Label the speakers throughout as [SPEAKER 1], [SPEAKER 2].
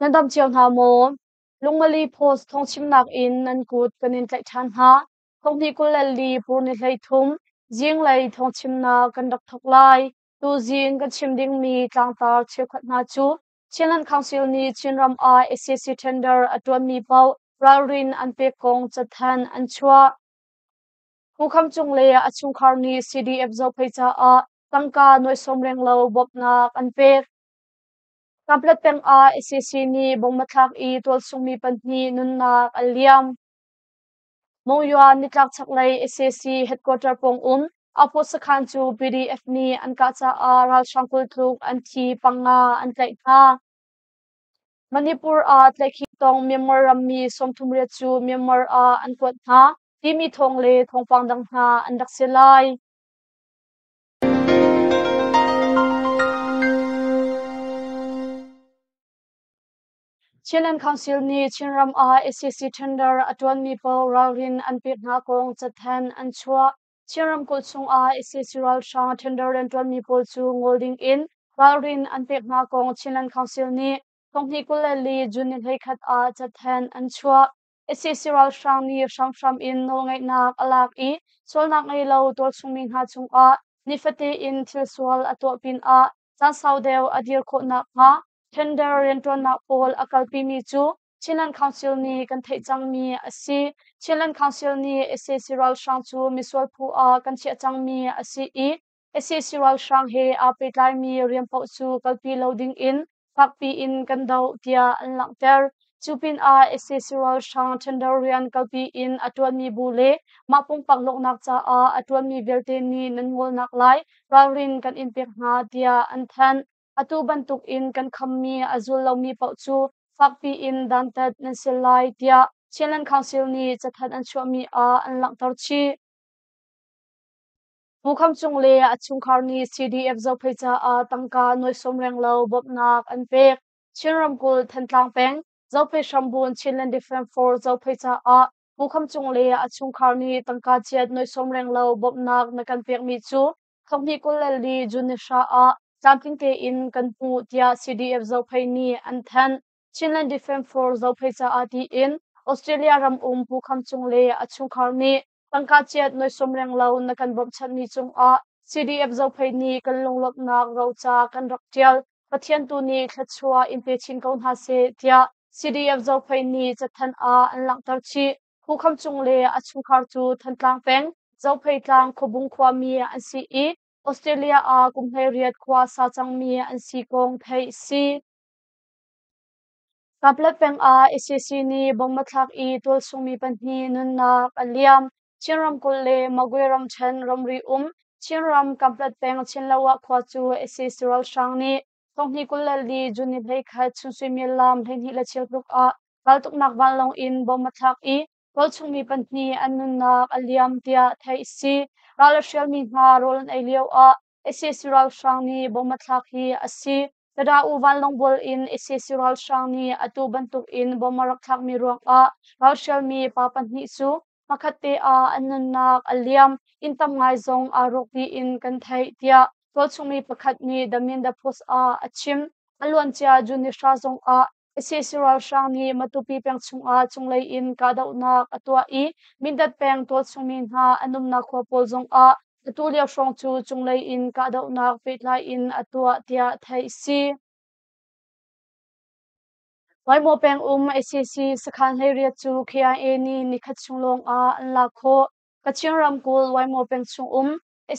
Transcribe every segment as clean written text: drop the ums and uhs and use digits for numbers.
[SPEAKER 1] Nan dam cio hna maw? Lungmali Post thawngchimnak in nan kut kan in tlaih ṭhan hna. Thonghnih 24 pur ni 13 zinglei thawngchimnak kan rak thawk lai. Tuzing kan chim dingmi tlangtar cheukhat hna cu Chinland Council nih Chinram ah SAC tender a ṭuanmi paoh ralrin an pek kong cathanh an chuah. Pu Kham Cung le a chungkhar nih CDF Zophei caah tangka nuai sawm renglo bawmhnak an pek. Kanpetlet peng ah SAC nih bomb a thlak i tualchungmi pahnih nunnak an liam. Monywa nitlak chaklei SAC headquarter pawng um Aphawt sakhan cu PDF nih an kah caah ralhrang 20 tluk an thi panga an tlaih hna. Manipur ah tlaihkhih tong Myanmar rammi 38 cu Myanmar ah an kuat hna timi thawng le thawngpang dang hna an rak si lai. Chinland Council nih Chinram ah SAC tender a ṭuanmi paoh ralrin an pek hna kong cathanh an chuah. Chin ramkulh chungah SAC ralhrang tender rianṭuanmi pawl cu ngol ding in ralrin an pek hna kong Chinland Council nih thonghnih 24 June ni 21 ah cathanh an chuah. SAC ralhrang nih hramhram in nawlngeihnak a lak i sualnak ngei lo tualchungmi hna cungah nifate in thil sual a tuah pinah caan sau deuh a dir khawh nakhnga tender rianṭuannak pawl a kalpimi cu Chinland Council nih kan theih cangmi a si. Chinland Council nih SAC ralhrang cu misual phu ah kan chiah cangmi a si i SAC ralhrang he aa pehtlaimi rian paoh cu kalpi lo ding in fakpi in kan doh tiah an langhter. Cu pinah SAC ralhrang tender rian kalpi in a ṭuanmi bu le mah pumpak hlawknak caah a ṭuanmi vialte nih nan ngolnak lai ralrin kan in pek hna tiah an thanh. Atu bantuk in kan khammi a zul lomi paoh cu fakpi in dantat nan si lai tiah Chinland Council nih cathanh an chuahmi ah an langhter chih. Pu Kham Cung le a chungkhar nih CDF Zophei caah tangka nuai sawm renglo bawmhnak an pek. Chin ramkulh Thantlang peng Zophei hrambun Chinland Defence Force Zophei caah Pu Kham Cung le a chungkhar nih tangka chiat nuai sawm renglo bawmhnak na kan pekmi cu thonghnih 24 June ni hra ah tlamtling tein kan hmuh tiah CDF Zophei nih an thanh. Chinland Defence Force Zophei caah tiin Australia ram um Pu Kham Cung le a chungkhar nih Tangka chiat noi sawm renglo na kan bawmhchanhmi cungah CDF Zophei nih kan lunglawmhnak roca kan rak ṭial. Pathian tu nih thluachuah in pe chin ko hna seh tiah CDF Zophei nih cathanh ah an langhter chih. Pu Kham Cung le a chungkhar cu Thantlang peng Zophei tlang Khuabung khuami an si i Australia ah kum 18 khua sa cangmi an si kong theih si. Kanpetlet peng ah SAC nih bomb a thlak i tualchungmi pahnih nunnak a liam. Chin ramkulh le Magwe ramṭhen ramri um Chinram Kanpetlet peng Chinloah khua cu SAC ralhrang nih thonghnih 24 June ni 21 chun suimilam 12 le cheu tluk ah raltuknak vanlawng in bomb a thlak i tualchungmi pahnih an nunnak a liam tiah theih a si. Ral a hrialmi hna rawl an ei lio ah SAC ralhrang nih bomb a thlak hi a si. Tada U vanlawng in SAC ralhrang nih atu bantuk in bomb a rak thlakmi ruangah ralhrialmi pa pahnih cu hmakhat te ah an nunnak a liam. Inn tam ngai zong aa rawk tiin kan theih tiah tualchungmi pakhat nih The Minda Post ah a chim. A luancia June ni hra zong ah SAC ralhrang nih Matupi peng chungah cunglei in kahdohnak a tuah i Mindat peng tualchungmi hna an umnak khua pawl zongah atu lio hrawng cu cunglei in kahdohnak pehtlai in a tuah tiah theih a si. Waimaw peng um SAC sakhan 18 cu KIA nih nikhat chung lawngah an lak khawh. Kachin ramkulh Waimaw peng chung um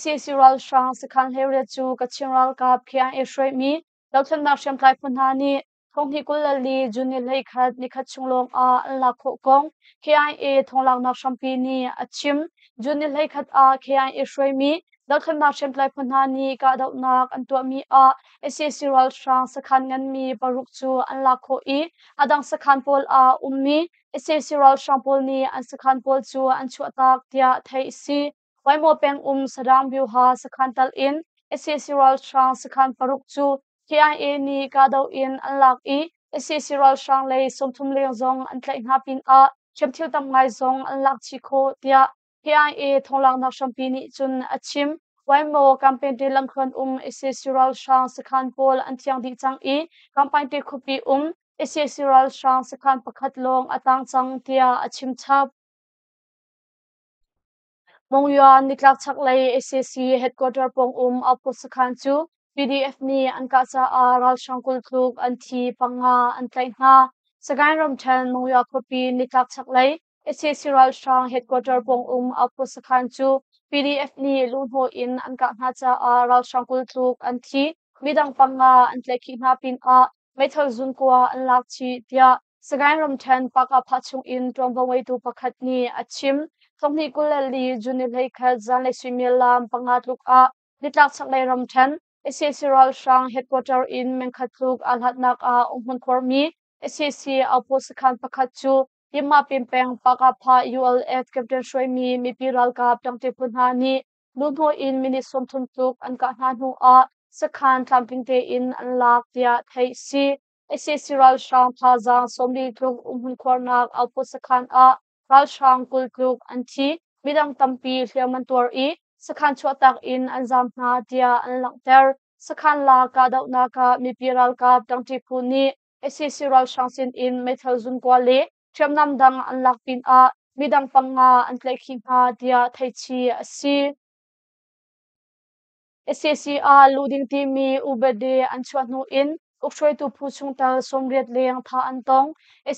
[SPEAKER 1] SAC ralhrang sakhan 18 cu Kachin ralkap KIA hruaimi dothlennak hriamtlai phu hna nih thonghnih 24 June ni 21 nikhat chung lawng ah an lak khawh kong KIA thonglaknak hrampi nih a chim. June ni 21 ah KIA hruaimi dothlennak hriamtlai phu hna nih kahdohnak an tuahmi ah SAC ralhrang sakhan nganmi paruk cu an lak khawh i a dang sakhan pawl ah ummi SAC ralhrang pawl nih an sakhan pawl cu an chuahtak tiah theih a si. Waimaw peng um Sadang Byuha sakhan tal in SAC ralhrang sakhan paruk cu KIA nih kahdoh in an lak i SAC ralhrang lei 30 leng zong an tlaih hna pinah hriamthil tam ngai zong an lak chih khawh tiah KIA thonglaknak hrampi nih cun a chim. Waimaw Kampente lamthluan um SAC ralhrang sakhan pawl an thiang dih cang i Kampante khuapi um. Sac ralhrang sakhan pakhat lawng a tang cang tiah a chim chap. Monywa nitlak chaklei sac headquarter pawng um outpost sakhan cu PDF nih an kah caah ralhrang 20 tluk an thi, panga an tlaih hna. Sagaing ramṭhen Monywa khuapi nitlak chaklei sac ralhrang headquarter pawng um outpost sakhan cu PDF nih luhhnawh in an kah hna caah ralhrang 20 tluk an thi, midang panga an tlaihkhih hna pinah meithal zunkua an lak chih tiah Sagaing ramṭhen Pakapha chungin ṭuanvo ngeitu pakhat nih a chim. 2024 June ni 21 zanlei suimilam 5 tluk ah nitlak chaklei ramṭhen sac ralhrang headquarter in mengkhat tluk aa hlatnak ah umhmun khuarmi sac outpost sakhan pakhat cu Yinmapin peng Pakapha ULF captain hruaimi mipi ralkap ṭangṭi phu hna nih luhhnawh in minute 30 tluk an kah hna hnu ah sakhan tlamtling tein an lak tiah theih a si. Sac ralhrang thazaang 40 tluk umhmun khuarnak outpost sakhan ah ralhrang 20 tluk an thi, midang tampi hliam an tuar i sakhan chuahtak in an zaam hna tiah an langhter. Sakhan la kahdohnak ah mipi ralkap ṭangṭi phu nih sac ralhrang sin in meithal zunkua le hriamnam dang an lak pinah midang panga an tlaihkhih hna tiah theihchih a si. Sac ah luh ding timi upadi an chuah hnu in ukhruaitu phu chungtel 80 leng thah an tong.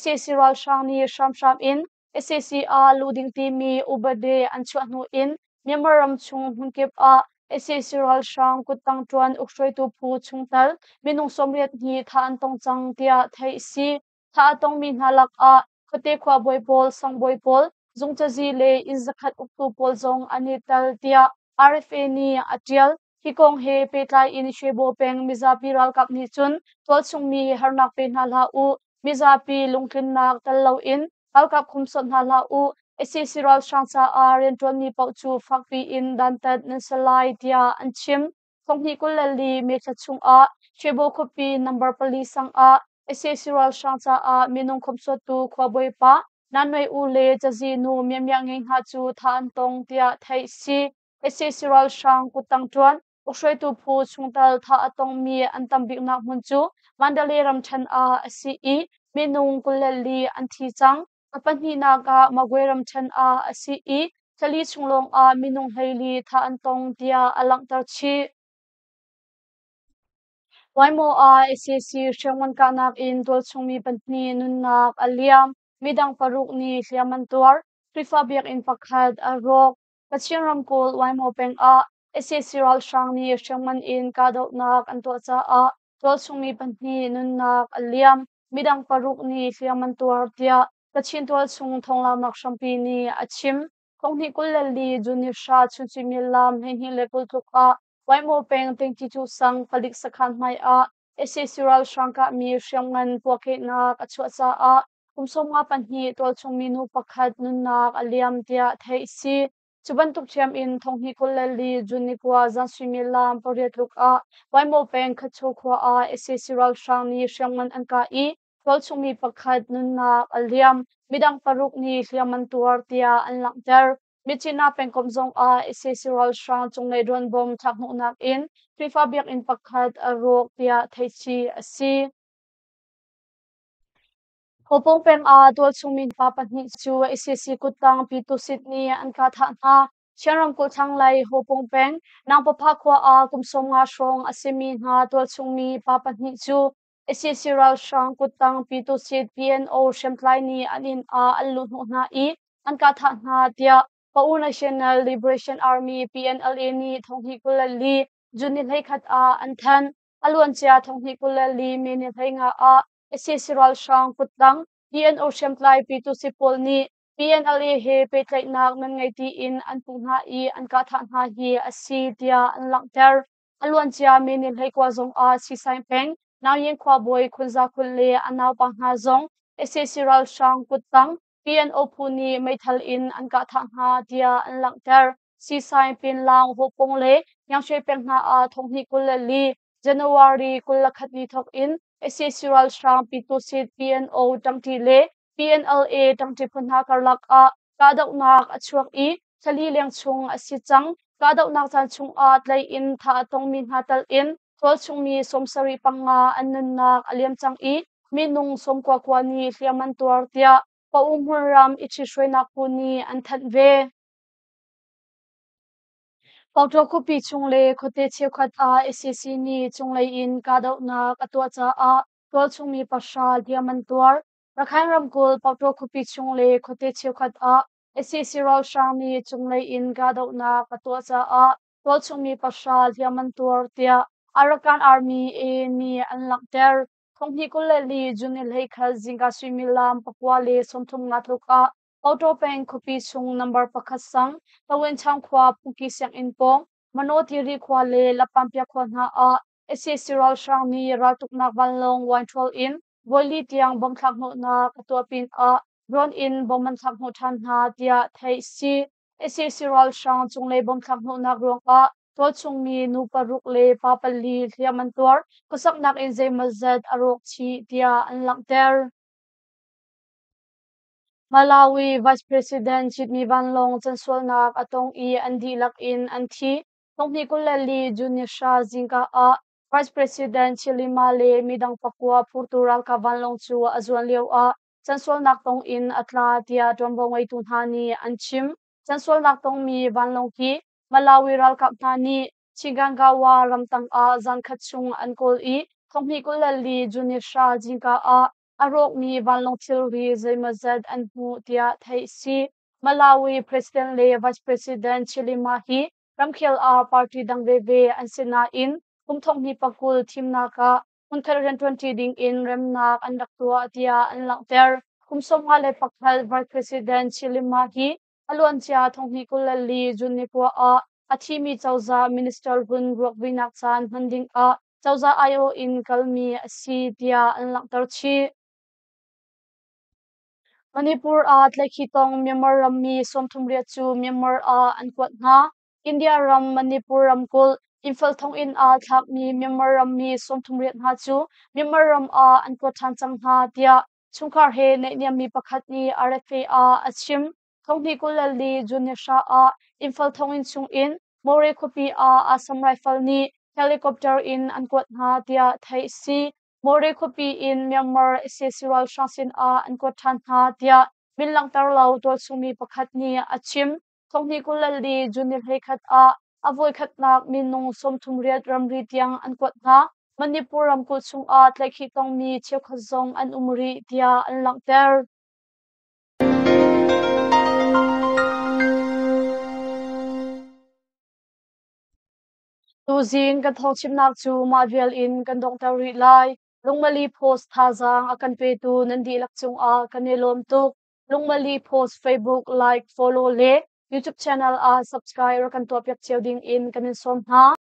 [SPEAKER 1] Sac ralhrang nih hramhram in sac ah luh ding timi upadi an chuah hnu in Myanmar ram chung hmunkip ah sac ralhrang kuttang ṭuan ukhruaitu phu chungtel minung 82 thah an tong cang tiah theih a si. Thah a tongmi hna lakah khuate khuabawi pawl, sangbawi pawl, zungcazi le inn zakhat uktu pawl zong an i tel tiah RFA nih a ṭial. Hi kong he pehtlai in Shwebo peng mizapi ralkap nih cun tualchung mi harnak pe hna hlah u, mizapi lungtlinnak tel loin ralkap khumsawt hna hlah u, sac ralhrang caah rianṭuanmi paoh cu fakpi in dantat nan si lai tiah an chim. 2024 May thla chungah Shwebo khuapi number 4 sang ah sac ralhrang caah minung khawmhsuattu khuabawi pa Nan Noi U le cazi nu Mya Mya Ngei hna cu thah an tong tiah theih a si. Sac ralhrang kuttang ṭuan ukhruaitu phu chungtel thah a tongmi an tam biknak hmun cu Mandalay ramṭhen ah a si i minung 24 an thi cang. A pahnihnak ah Magway ramṭhen ah a si i thlali chung lawngah minung 14 thah an tong tiah a langhter chih. Waimaw ah sac hriamngan kahnak in tualchungmi pahnih nunnak a liam, midang paruk nih hliam an tuar. Khrihfa biakinn pakhat a rawk. Kachin ramkulh Waimaw peng ah sac ralhrang nih hriamngan in kahdohnak an tuah caah tualchungmi pahnih nunnak a liam, midang paruk nih hliam an tuar tiah Kachin tualchung thawnglanak hrampi nih a chim. 2024 June ni 10 chun suimilam 12:20 tluk ah Waimaw peng Tengcicu sang palik sakhan hmai ah sac ralhrang kahmi hriamngan puahkehnak a chuah caah kum 52 tualchung minu pakhat nunnak a liam tiah theih a si. Cu bantuk ṭhiam in 2024 June ni 9 zan suimilam 8 tluk ah Waimaw peng Khacho khua ah sac ralhrang nih hriamngan an kah i tualchung mi pakhat nunnak a liam. Midang paruk nih hliam an tuar tiah an langhter. Myitkyina pengkomh zong ah sac ralhrang cunglei drone bomb thlakhnawhnak in Khrihfa biakinn pakhat a rawk tiah theihchih a si. Hopong peng ah tualchung mi pa pahnih cu sac kuttang Pyitusit nih an kah thah hna. Chin ramkulh thlanglei Hopong peng Nangpapha khua ah kum 50 hrawng a simi hna tualchung mi pa pahnih cu sac ralhrang kuttang Pyitusit PNO hriamtlai nih an inn ah an luhhnawh hna i an kah thah hna tiah Pa-U National Liberation Army PNLA nih 2024 June ni 21 ah an thanh. A luancia 2024 May ni 15 ah sac ralhrang kuttang PNO hriamtlai Pyitusit pawl nih PNLA he pehtlaihnak nan ngei tiin an puh hna i an kahthah hna hi a si tiah an langhter. A luancia May ni 19 zong ah Sisaing peng Naungyin khuabawi Khun Za Khun le a naupa hna zong sac ralhrang kuttang PNO phu nih meithal in an kahthah hna tiah an langhter. Sisaing, Pinlaung, Hawkpung le Ngiangshwe peng hna ah 2024 January 21 ni thawk in sac ralhrang Pyitusit PNO ṭangṭi le PNLA ṭangṭi phu hna karlak ah kahdohnak a chuak i thlali leng chung a si cang. Kahdohnak caan chung ah tlai in thah a tongmi hna tal in tualchungmi 75 an nunnak a liam cang i Minung 90 kua nih hliam an tuar tiah Pa-U hmunram i ṭhithruainak phu nih an thanh ve. Pauktaw khuapi chung le khuate cheukhat ah sac nih cunglei in kahdohnak a tuah caah tualchung mi pahra hliam an tuar. Rakhine ramkulh Pauktaw khuapi chung le khuate cheukhat ah sac ralhrang nih cunglei in kahdohnak a tuah caah tualchung mi pahra hliam an tuar tiah Arakan Army AA nih an langhter. Thonghnih 24 June 21 zingka suimilam 9:35 tluk ah Auto peng khuapi chung number pakhat sang Tawinchang khua Phungki sianginn pawng Mano Tiri khua le Lapampia khua hna ah sac ralhrang nih raltuknak vanlawng Y-12 in voili tiang bomb thlak hnawhnak a tuah pinah drone in bomb an thlak hnawh ṭhan hna tiah theih si. Sac ralhrang cunglei bomb thlak hnawhnak ruangah tualchung mi nu paruk le pa pali hliam an tuar, khuasaknak in zeimawzat a rawk chih tiah an langhter. Malawi Vice President citmi vanlawng cansualnak a tong i an dihlak in an thi. Thonghnih 24 June ni hra zingka ah Vice President Chilima le midang pakua phurtu ralkap vanlawng cu a zuan lioah cansualnak tong in a tla tiah ṭuanvo ngeitu hna nih an chim. Cansualnak tongmi vanlawng hi Malawi ralkap hna nih Chikangawa ramtang ah zankhat chung an kawl i thonghnih 24 June ni hra zingka ah a rawkmi vanlawng thilri zeimawzat an hmuh tiah theih si. Malawi President le Vice President Chilima hi ramkhel ah party dang veve an si nain kum thonghnih pakul thimnak ah hmunkhat rianṭuanṭi ding in remnak an rak tuah tiah an langhter. Kum 51 Vice President Chilima hi a luancia thonghnih 24 June ni kua ah a thimi cozah minister hlun ruakvuinak caan hman ding ah cozah aiawh in kalmi a si tiah an langhter chih. Manipur ah tlaihkhih tong Myanmar rammi 38 cu Myanmar ah an kuat hna. India ram Manipur ramkulh Imphal thonginn ah thlakmi Myanmar rammi 38 hna cu Myanmar ram ah an kuat ṭhan cang hna tiah chungkhar he naihniammi pakhat nih RFA ah a chim. Thonghnih 24 June ni hra ah Imphal thonginn chungin More khuapi ah Assam Rifle nih helicopter in an kuat hna tiah theih a si. More khuapi in Myanmar sac ralhrang sinah an kuat ṭhan hna tiah min langhter lo tualchungmi pakhat nih a chim. Thonghnih 24 June ni 11 ah a voikhatnak minung 38 ramri tiang an kuat hna. Manipur ramkulh chungah tlaihkhih tongmi cheukhat zong an um rih tiah an langhter. Tuzing kan thawngchimnak cu mah vial in kan donghter rih lai. Lungmali Post thazaang a kan petu nan dihlak cungah kan i lawm tuk. Lungmali Post Facebook like, follow le YouTube channel ah subscribe rak kan tuahpiak cio ding in kan in sawm hna.